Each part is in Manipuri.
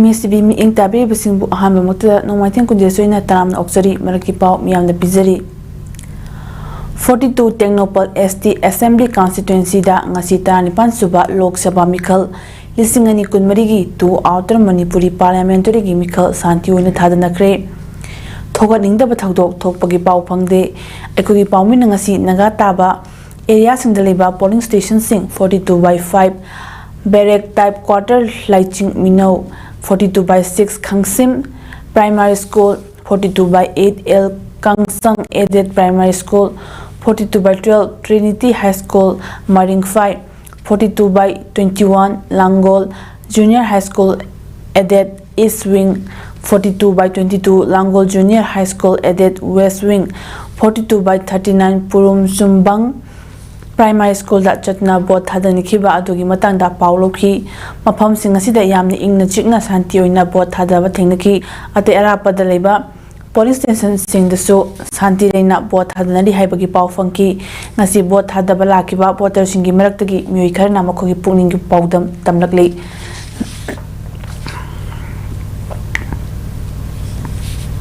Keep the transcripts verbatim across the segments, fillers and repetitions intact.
ꯃꯤ ꯁꯤꯕꯤ ꯃꯤꯠꯌꯦꯡ ꯇꯥꯕꯤꯔꯤꯕꯁꯤꯡꯕꯨ ꯑꯍꯥꯟꯕꯃꯛꯇꯗ ꯅꯣꯡꯃꯥꯏꯊꯦꯝ ꯀꯨꯟꯖꯦꯁꯣꯏꯅ ꯇꯔꯥꯝꯅ ꯑꯣꯛꯆꯔꯤ꯫ ꯃꯔꯛꯀꯤ ꯄꯥꯎ ꯃꯤꯌꯥꯝꯗ ꯄꯤꯖꯔꯤ꯫ Forty two Tengnoupal S T Assembly Constituencyꯗ ꯉꯁꯤ ꯇꯔꯥꯅꯤꯄꯥꯟ ꯁꯨꯕ ꯂꯣꯛ ꯁꯚꯥ ꯃꯤꯈꯜ ꯂꯤꯁꯤꯡ ꯑꯅꯤ ꯀꯨꯟꯃꯔꯤꯒꯤ ꯇꯨ Outer ꯃꯅꯤꯄꯨꯔꯤ Parliamentaryꯒꯤ ꯃꯤꯈꯜ ꯁꯥꯟꯇꯤ ꯑꯣꯏꯅ ꯊꯥꯗꯅꯈ꯭ꯔꯦ꯫ ꯊꯣꯛꯍꯟꯅꯤꯡꯗꯕ ꯊꯧꯗꯣꯛ ꯊꯣꯛꯄꯒꯤ ꯄꯥꯎ ꯐꯪꯗꯦ꯫ ꯑꯩꯈꯣꯏꯒꯤ ꯄꯥꯎꯃꯤꯅ ꯉꯁꯤ ꯅꯥꯒꯥ ꯇꯥꯕ areaꯁꯤꯡꯗ ꯂꯩꯕ polling stationꯁꯤꯡ forty two by five Barrack Type Quarter ꯂꯥꯏꯆꯤꯡ ꯃꯤꯅꯧ, forty two by six ꯈꯪꯁꯤꯝ Primary School, forty two by eight L ꯀꯥꯡꯁꯪ Aided Primary School, forty two by twelve Trinity High School ꯃꯔꯤꯡꯐꯥꯏ, forty two by twenty one Langol Junior High School Aided East Wing, forty two by twenty two Langol Junior High School Aided West Wing, forty two by thirty nine ꯄꯨꯔꯨꯝ ꯆꯨꯝꯕꯪ Primary Schoolꯗ ꯆꯠꯇꯨꯅ ꯚꯣꯠ ꯊꯥꯗꯅꯈꯤꯕ ꯑꯗꯨꯒꯤ ꯃꯇꯥꯡꯗ ꯄꯥꯎ ꯂꯧꯈꯤ꯫ ꯃꯐꯝꯁꯤꯡ ꯑꯁꯤꯗ ꯌꯥꯝꯅ ꯏꯪꯅ ꯆꯤꯛꯅ ꯁꯥꯟꯇꯤ ꯑꯣꯏꯅ ꯚꯣꯠ ꯊꯥꯗꯕ ꯊꯦꯡꯅꯈꯤ꯫ ꯑꯇꯩ ꯑꯔꯥꯞꯄꯗ ꯂꯩꯕ polling stationꯁꯤꯡꯗꯁꯨ ꯁꯥꯟꯇꯤ ꯂꯩꯅ ꯚꯣꯠ ꯊꯥꯗꯅꯔꯤ ꯍꯥꯏꯕꯒꯤ ꯄꯥꯎ ꯐꯪꯈꯤ꯫ ꯉꯁꯤ ꯚꯣꯠ ꯊꯥꯗꯕ ꯂꯥꯛꯈꯤꯕ voterꯁꯤꯡꯒꯤ ꯃꯔꯛꯇꯒꯤ ꯃꯤꯑꯣꯏ ꯈꯔꯅ ꯃꯈꯣꯏꯒꯤ ꯄꯨꯛꯅꯤꯡꯒꯤ ꯄꯥꯎꯗꯝ ꯇꯝꯂꯛꯂꯤ꯫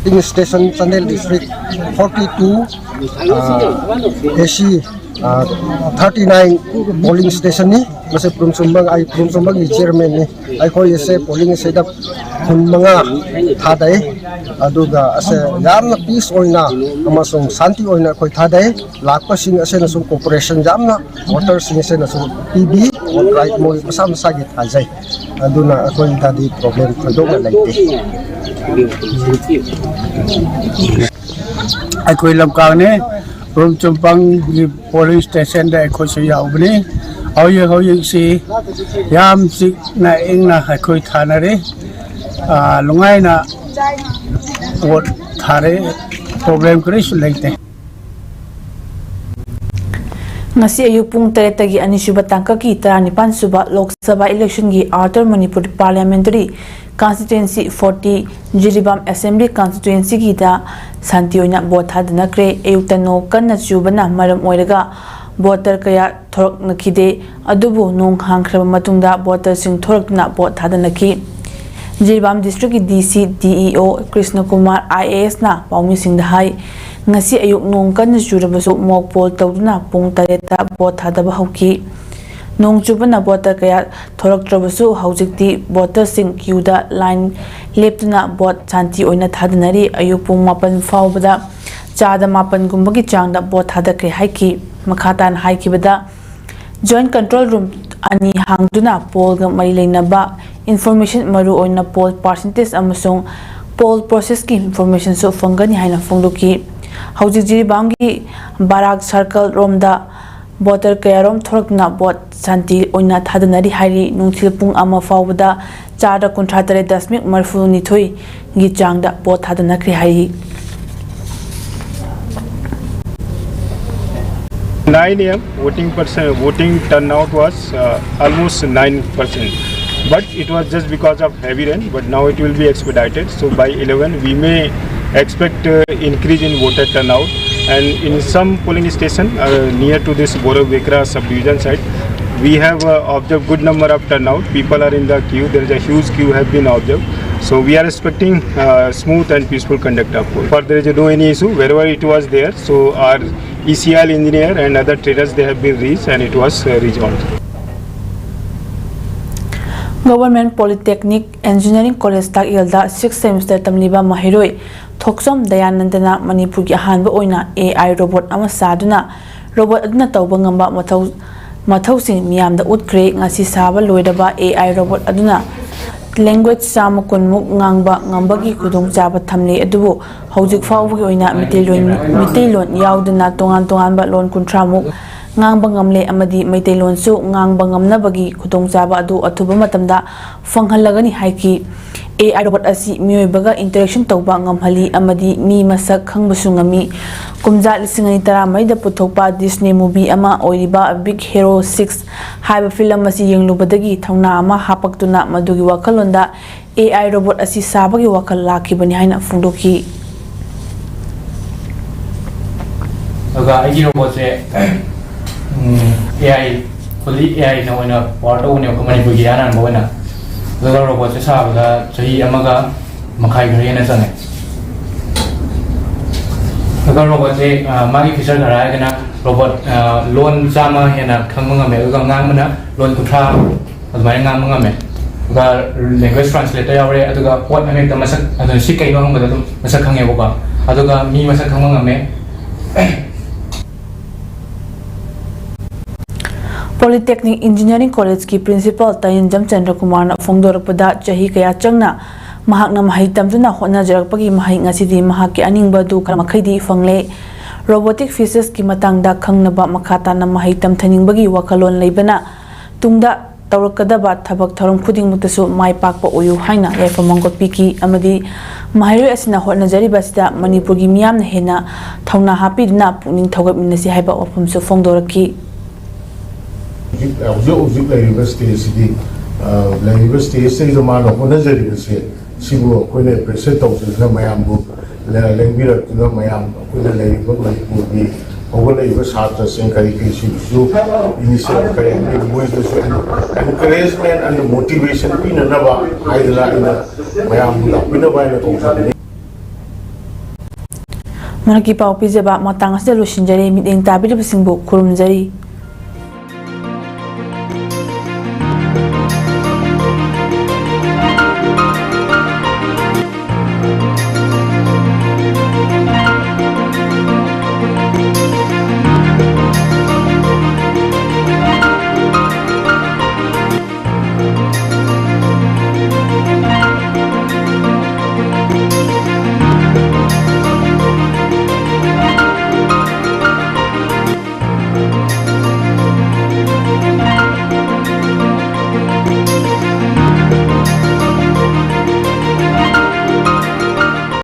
Polling station, Chandel District, forty two, uh, A C, uh, thirty nine polling stationꯅꯤ꯫ ꯃꯁꯤ ꯄ꯭ꯔꯨꯝꯁꯨꯝꯕꯪ, ꯑꯩ ꯄ꯭ꯔꯨꯝꯁꯨꯝꯕꯪꯒꯤ chairmanꯅꯤ꯫ ꯑꯩꯈꯣꯏ ꯑꯁꯦ polling ꯑꯁꯤꯗ ꯈꯨꯟ ꯃꯉꯥ ꯊꯥꯗꯩ꯫ ꯑꯗꯨꯒ ꯑꯁꯦ ꯌꯥꯝꯅ peace ꯑꯣꯏꯅ ꯑꯃꯁꯨꯡ ꯁꯥꯟꯇꯤ ꯑꯣꯏꯅ ꯑꯩꯈꯣꯏ ꯊꯥꯗꯩ꯫ ꯂꯥꯛꯄꯁꯤꯡ ꯑꯁꯤꯅꯁꯨ cooperation ꯌꯥꯝꯅ, voterꯁꯤꯡ ꯑꯁꯤꯅꯁꯨ ꯄꯤꯕꯤ꯫ Vote right ꯃꯣꯏ ꯃꯁꯥ ꯃꯁꯥꯒꯤ ꯊꯥꯖꯩ꯫ ꯑꯗꯨꯅ ꯑꯩꯈꯣꯏꯗꯗꯤ problem ꯊꯣꯏꯗꯣꯛꯅ ꯂꯩꯇꯦ꯫ ꯑꯩꯈꯣꯏ ꯂꯝꯀꯥꯡꯅꯤ, ꯄ꯭ꯔꯨꯝꯆꯨꯝꯄꯪꯒꯤ polling stationꯗ ꯑꯩꯈꯣꯏꯁꯨ ꯌꯥꯎꯕꯅꯤ꯫ ꯍꯧꯖꯤꯛ ꯍꯧꯖꯤꯛꯁꯤ ꯌꯥꯝ ꯆꯤꯛꯅ ꯏꯪꯅ ꯑꯩꯈꯣꯏ ꯊꯥꯅꯔꯤ꯫ ꯑꯥ, ꯅꯨꯡꯉꯥꯏꯅ vote ꯊꯥꯔꯦ, problem ꯀꯔꯤꯁꯨ ꯂꯩꯇꯦ꯫ ꯉꯁꯤ ꯑꯌꯨꯛ ꯄꯨꯡ ꯇꯔꯦꯠꯇꯒꯤ ꯑꯅꯤꯁꯨꯕ ꯇꯥꯡꯀꯛꯀꯤ ꯇꯔꯥꯅꯤꯄꯥꯟ ꯁꯨꯕ Lok Sabha electionꯒꯤ Outer Manipur Parliamentary Constituency forty Jiribam Assembly Constituencyꯒꯤꯗ ꯁꯥꯟꯇꯤ ꯑꯣꯏꯅ ꯚꯣꯠ ꯊꯥꯗꯅꯈ꯭ꯔꯦ꯫ ꯑꯌꯨꯛꯇ ꯅꯣꯡ ꯀꯟꯅ ꯆꯨꯕꯅ ꯃꯔꯝ ꯑꯣꯏꯔꯒ voter ꯀꯌꯥ ꯊꯣꯔꯛꯅꯈꯤꯗꯦ꯫ ꯑꯗꯨꯕꯨ ꯅꯣꯡ ꯍꯥꯡꯈ꯭ꯔꯕ ꯃꯇꯨꯡꯗ voterꯁꯤꯡ ꯊꯣꯔꯛꯇꯨꯅ ꯚꯣꯠ ꯊꯥꯗꯅꯈꯤ꯫ ꯖꯤꯔꯤꯕꯥꯝ ꯗꯤꯁꯇ꯭ꯔꯤꯛꯀꯤ ꯗꯤ ꯁꯤ ꯗꯤ ꯏ ꯑꯣ ꯀ꯭ꯔꯤꯁꯅ ꯀꯨꯃꯥꯔ ꯑꯥꯏ ꯑꯦ ꯑꯦꯁꯅ ꯄꯥꯎꯃꯤꯁꯤꯡꯗ ꯍꯥꯏ, ꯉꯁꯤ ꯑꯌꯨꯛ ꯅꯣꯡ ꯀꯟꯅ ꯆꯨꯔꯕꯁꯨ ꯃꯣꯛ ꯄꯣꯜ ꯇꯧꯗꯨꯅ ꯄꯨꯡ ꯇꯔꯦꯠꯇ ꯚꯣꯠ ꯊꯥꯗꯕ ꯍꯧꯈꯤ꯫ ꯅꯣꯡ ꯆꯨꯕꯅ ꯚꯣꯇꯔ ꯀꯌꯥ ꯊꯣꯔꯛꯇ꯭ꯔꯕꯁꯨ ꯍꯧꯖꯤꯛꯇꯤ ꯚꯣꯇꯔꯁꯤꯡ ꯀ꯭ꯌꯨꯗ ꯂꯥꯏꯟ ꯂꯦꯞꯇꯨꯅ ꯚꯣꯠ ꯁꯥꯟꯇꯤ ꯑꯣꯏꯅ ꯊꯥꯗꯅꯔꯤ꯫ ꯑꯌꯨꯛ ꯄꯨꯡ ꯃꯥꯄꯟ ꯐꯥꯎꯕꯗ ꯆꯥꯗ ꯃꯥꯄꯟꯒꯨꯝꯕꯒꯤ ꯆꯥꯡꯗ ꯚꯣꯠ ꯊꯥꯗꯈ꯭ꯔꯦ ꯍꯥꯏꯈꯤ꯫ ꯃꯈꯥ ꯇꯥꯅ ꯍꯥꯏꯈꯤꯕꯗ, ꯖꯣꯏꯟꯠ ꯀꯟꯇ꯭ꯔꯣꯜ ꯔꯨꯝ ꯑꯅꯤ ꯍꯥꯡꯗꯨꯅ ꯄꯣꯜꯒ ꯃꯔꯤ ꯂꯩꯅꯕ ꯏꯟꯐꯣꯔꯃꯦꯁꯟ, ꯃꯔꯨꯑꯣꯏꯅ ꯄꯣꯜ ꯄꯥꯔꯁꯦꯟꯇꯦꯖ ꯑꯃꯁꯨꯡ ꯄꯣꯜ ꯄ꯭ꯔꯣꯁꯦꯁꯀꯤ ꯏꯟꯐꯣꯔꯃꯦꯁꯟꯁꯨ ꯐꯪꯒꯅꯤ ꯍꯥꯏꯅ ꯐꯣꯡꯗꯣꯛꯈꯤ꯫ ꯍꯧꯖꯤꯛ ꯖꯤꯔꯤꯕꯥꯝꯒꯤ ꯕꯥꯔꯥꯛ ꯁꯥꯔꯀꯜ ꯔꯣꯝꯗ ꯚꯣꯇꯔ ꯀꯌꯥꯔꯣꯝ ꯊꯣꯔꯛꯇꯨꯅ ꯚꯣꯠ ꯁꯥꯟꯇꯤ ꯑꯣꯏꯅ ꯊꯥꯗꯅꯔꯤ ꯍꯥꯏꯔꯤ꯫ ꯅꯨꯡꯊꯤꯜ ꯄꯨꯡ ꯑꯃ ꯐꯥꯎꯕꯗ ꯆꯥꯗ ꯀꯨꯟꯊ꯭ꯔꯥ ꯇꯔꯦꯠ ꯗꯁꯃꯤꯛ ꯃꯔꯤꯐꯨ ꯅꯤꯊꯣꯏꯒꯤ ꯆꯥꯡꯗ ꯚꯣꯠ ꯊꯥꯗꯅꯈ꯭ꯔꯦ ꯍꯥꯏꯔꯤ꯫ Nine a m voting percent, voting turnout was uh, almost nine percent, but it was just because of heavy rain. But now it will be expedited. So by eleven, we may expect uh, increase in voter turnout, and in some polling station uh, near to this Borobekra subdivision side, we have uh, observed good number of turnout. People are in the queue. There is a huge queue have been observed. So we are expecting uh, smooth and peaceful conduct of poll. For there is no any issue. Wherever it was there, so our E C I engineer and other traders, they have been reached and it was uh, resolved. Government Polytechnic Engineering College ꯇꯥꯛꯌꯦꯜꯗ sixth semester ꯇꯝꯂꯤꯕ ꯃꯍꯩꯔꯣꯏ ꯊꯣꯛꯆꯣꯝ ꯗꯌꯥꯅꯟꯗꯅ ꯃꯅꯤꯄꯨꯔꯒꯤ ꯑꯍꯥꯟꯕ ꯑꯣꯏꯅ A I robot ꯑꯃ ꯁꯥꯗꯨꯅ robot ꯑꯗꯨꯅ ꯇꯧꯕ ꯉꯝꯕ ꯃꯊꯧ ꯃꯊꯧꯁꯤꯡ ꯃꯤꯌꯥꯝꯗ ꯎꯠꯈ꯭ꯔꯦ꯫ ꯉꯁꯤ ꯁꯥꯕ ꯂꯣꯏꯔꯕ A I robot ꯑꯗꯨꯅ language ꯆꯥꯝꯃ ꯀꯨꯟꯃꯨꯛ ꯉꯥꯡꯕ ꯉꯝꯕꯒꯤ ꯈꯨꯗꯣꯡꯆꯥꯕ ꯊꯝꯂꯤ꯫ ꯑꯗꯨꯕꯨ ꯍꯧꯖꯤꯛ ꯐꯥꯎꯕꯒꯤ ꯑꯣꯏꯅ ꯃꯤꯇꯩꯂꯣꯟ, ꯃꯤꯇꯩꯂꯣꯟ ꯌꯥꯎꯗꯅ ꯇꯣꯉꯥꯟ ꯇꯣꯉꯥꯟꯕ ꯂꯣꯟ ꯀꯨꯟꯊ꯭ꯔꯥꯃꯨꯛ ꯉꯥꯡꯕ ꯉꯝꯂꯦ ꯑꯃꯗꯤ ꯃꯩꯇꯩꯂꯣꯟꯁꯨ ꯉꯥꯡꯕ ꯉꯝꯅꯕꯒꯤ ꯈꯨꯗꯣꯡꯆꯥꯕ ꯑꯗꯨ ꯑꯊꯨꯕ ꯃꯇꯝꯗ ꯐꯪꯍꯜꯂꯒꯅꯤ ꯍꯥꯏꯈꯤ꯫ A I robot ꯑꯁꯤ ꯃꯤꯑꯣꯏꯕꯒ interaction ꯇꯧꯕ ꯉꯝꯍꯜꯂꯤ ꯑꯃꯗꯤ ꯃꯤ ꯃꯁꯛ ꯈꯪꯕꯁꯨ ꯉꯝꯃꯤ꯫ ꯀꯨꯝꯖꯥ ꯂꯤꯁꯤꯡ ꯑꯅꯤ ꯇꯔꯥꯃꯔꯤꯗ ꯄꯨꯊꯣꯛꯄ Disney movie ꯑꯃ ꯑꯣꯏꯔꯤꯕ Big Hero six ꯍꯥꯏꯕ film ꯑꯁꯤ ꯌꯦꯡꯂꯨꯕꯗꯒꯤ ꯊꯧꯅꯥ ꯑꯃ ꯍꯥꯞꯄꯛꯇꯨꯅ ꯃꯗꯨꯒꯤ ꯋꯥꯈꯜꯂꯣꯟꯗ A I robot ꯑꯁꯤ ꯁꯥꯕꯒꯤ ꯋꯥꯈꯜ ꯂꯥꯛꯈꯤꯕꯅꯤ ꯍꯥꯏꯅ ꯐꯣꯡꯗꯣꯛꯈꯤ꯫ ꯑꯗꯨꯒ ꯑꯩꯒꯤ robotꯁꯦ, ꯎꯝ, A I, fully A I ꯅ ꯑꯣꯏꯅ power ꯇꯧꯕꯅꯦꯕꯀꯣ, ꯃꯅꯤꯄꯨꯔꯒꯤ ꯏꯍꯥꯟ ꯍꯥꯟꯕ ꯑꯣꯏꯅ꯫ ꯑꯗꯨꯒ ꯔꯣꯕꯣꯠꯁꯦ ꯁꯥꯕꯗ ꯆꯍꯤ ꯑꯃꯒ ꯃꯈꯥꯏ ꯈꯔ ꯍꯦꯟꯅ ꯆꯪꯉꯦ꯫ ꯑꯗꯨꯒ ꯔꯣꯕꯣꯠꯁꯦ, ꯑ, ꯃꯥꯒꯤ ꯐꯤꯆꯔ ꯈꯔ ꯍꯥꯏꯔꯒꯅ ꯔꯣꯕꯣꯠ, ꯑ, ꯂꯣꯟ ꯆꯥꯝꯃ ꯍꯦꯟꯅ ꯈꯪꯕ ꯉꯝꯃꯦ, ꯑꯗꯨꯒ ꯉꯥꯡꯕꯅ ꯂꯣꯟ ꯀꯨꯟꯊ꯭ꯔꯥ ꯑꯗꯨꯃꯥꯏꯅ ꯉꯥꯡꯕ ꯉꯝꯃꯦ꯫ ꯑꯗꯨꯒ ꯂꯦꯡꯒ꯭ꯋꯦꯖ ꯇ꯭ꯔꯥꯟꯁꯂꯦꯇꯔ ꯌꯥꯎꯔꯦ, ꯑꯗꯨꯒ ꯄꯣꯠ ꯑꯃꯍꯦꯛꯇ ꯃꯁꯛ, ꯑꯗꯨ ꯁꯤ ꯀꯩꯅꯣ ꯍꯪꯕꯗ ꯑꯗꯨꯝ ꯃꯁꯛ ꯈꯪꯉꯦꯕꯀꯣ꯫ ꯑꯗꯨꯒ ꯃꯤ ꯃꯁꯛ ꯈꯪꯕ ꯉꯝꯃꯦ꯫ Polytechnic Engineering College ꯀꯤ Principal ꯇꯌꯦꯟꯖꯝ ꯆꯟꯗ꯭ꯔꯀꯨꯃꯥꯔꯅ ꯐꯣꯡꯗꯣꯔꯛꯄꯗ, ꯆꯍꯤ ꯀꯌꯥ ꯆꯪꯅ ꯃꯍꯥꯛꯅ ꯃꯍꯩ ꯇꯝꯗꯨꯅ ꯍꯣꯠꯅꯖꯔꯛꯄꯒꯤ ꯃꯍꯩ ꯉꯁꯤꯗꯤ ꯃꯍꯥꯛꯀꯤ ꯑꯅꯤꯡꯕ ꯑꯗꯨ ꯈꯔ ꯃꯈꯩꯗꯤ ꯐꯪꯂꯦ꯫ Robotic features ꯀꯤ ꯃꯇꯥꯡꯗ ꯈꯪꯅꯕ ꯃꯈꯥ ꯇꯥꯅ ꯃꯍꯩ ꯇꯝꯊꯅꯤꯡꯕꯒꯤ ꯋꯥꯈꯜꯂꯣꯟ ꯂꯩꯕꯅ ꯇꯨꯡꯗ ꯇꯧꯔꯛꯀꯗꯕ ꯊꯕꯛ ꯊꯧꯔꯝ ꯈꯨꯗꯤꯡꯃꯛꯇꯁꯨ ꯃꯥꯏ ꯄꯥꯛꯄ ꯑꯣꯏꯌꯨ ꯍꯥꯏꯅ ꯌꯥꯏꯐ ꯃꯪꯒꯣꯜ ꯄꯤꯈꯤ ꯑꯃꯗꯤ ꯃꯍꯩꯔꯣꯏ ꯑꯁꯤꯅ ꯍꯣꯠꯅꯖꯔꯤꯕ ꯑꯁꯤꯗ ꯃꯅꯤꯄꯨꯔꯒꯤ ꯃꯤꯌꯥꯝꯅ ꯍꯦꯟꯅ ꯊꯧꯅꯥ ꯍꯥꯞꯄꯤꯗꯨꯅ ꯄꯨꯛꯅꯤꯡ ꯊꯧꯒꯠꯃꯤꯟꯅꯁꯤ ꯍꯥꯏꯕ ꯋꯥꯐꯝꯁꯨ ꯐꯣꯡꯗꯣꯔꯛꯈꯤ꯫ ꯍꯧꯖꯤꯛ ꯍꯧꯖꯤꯛ ꯍꯧꯖꯤꯛ ꯂꯩꯔꯤꯕ ꯁ꯭ꯇꯦꯖꯁꯤꯗꯤ, ꯑ, ꯂꯩꯔꯤꯕ ꯁ꯭ꯇꯦꯖꯁꯤꯗ ꯃꯥꯅ ꯍꯣꯠꯅꯖꯔꯤꯕꯁꯦ, ꯁꯤꯕꯨ ꯑꯩꯈꯣꯏꯅ ꯑꯦꯄ꯭ꯔꯤꯁꯤꯌꯦꯠ ꯇꯧꯖꯗꯨꯅ, ꯃꯌꯥꯝꯕꯨ ꯂꯦꯡꯕꯤꯔꯛꯇꯨꯅ, ꯃꯌꯥꯝ ꯑꯩꯈꯣꯏꯅ ꯂꯩꯔꯤꯕ ꯃꯅꯤꯄꯨꯔꯒꯤ ꯍꯧꯒꯠꯂꯛꯏꯕ ꯁꯥꯇ꯭ꯔꯁꯤꯡ ꯀꯔꯤ ꯀꯔꯤꯁꯤꯡꯁꯨ ꯏꯅꯤꯁꯤꯌꯦꯇꯤꯚ ꯀꯔꯤ ꯍꯥꯏꯅꯤ, ꯃꯣꯏꯗꯁꯨ encouragement and motivation ꯄꯤꯅꯅꯕ ꯍꯥꯏꯗꯅ ꯑꯩꯅ ꯃꯌꯥꯝꯕꯨ ꯂꯥꯛꯄꯤꯅꯕ ꯍꯥꯏꯅ ꯀꯧꯖꯕꯅꯤ꯫ ꯃꯔꯛꯀꯤ ꯄꯥꯎ ꯄꯤꯖꯕ ꯃꯇꯥꯡ ꯑꯁꯤꯗ ꯂꯣꯏꯁꯤꯟꯖꯔꯦ꯫ ꯃꯤꯠꯌꯦꯡ ꯇꯥꯕꯤꯔꯤꯕꯁꯤꯡꯕꯨ ꯈꯨꯔꯨꯝꯖꯔꯤ꯫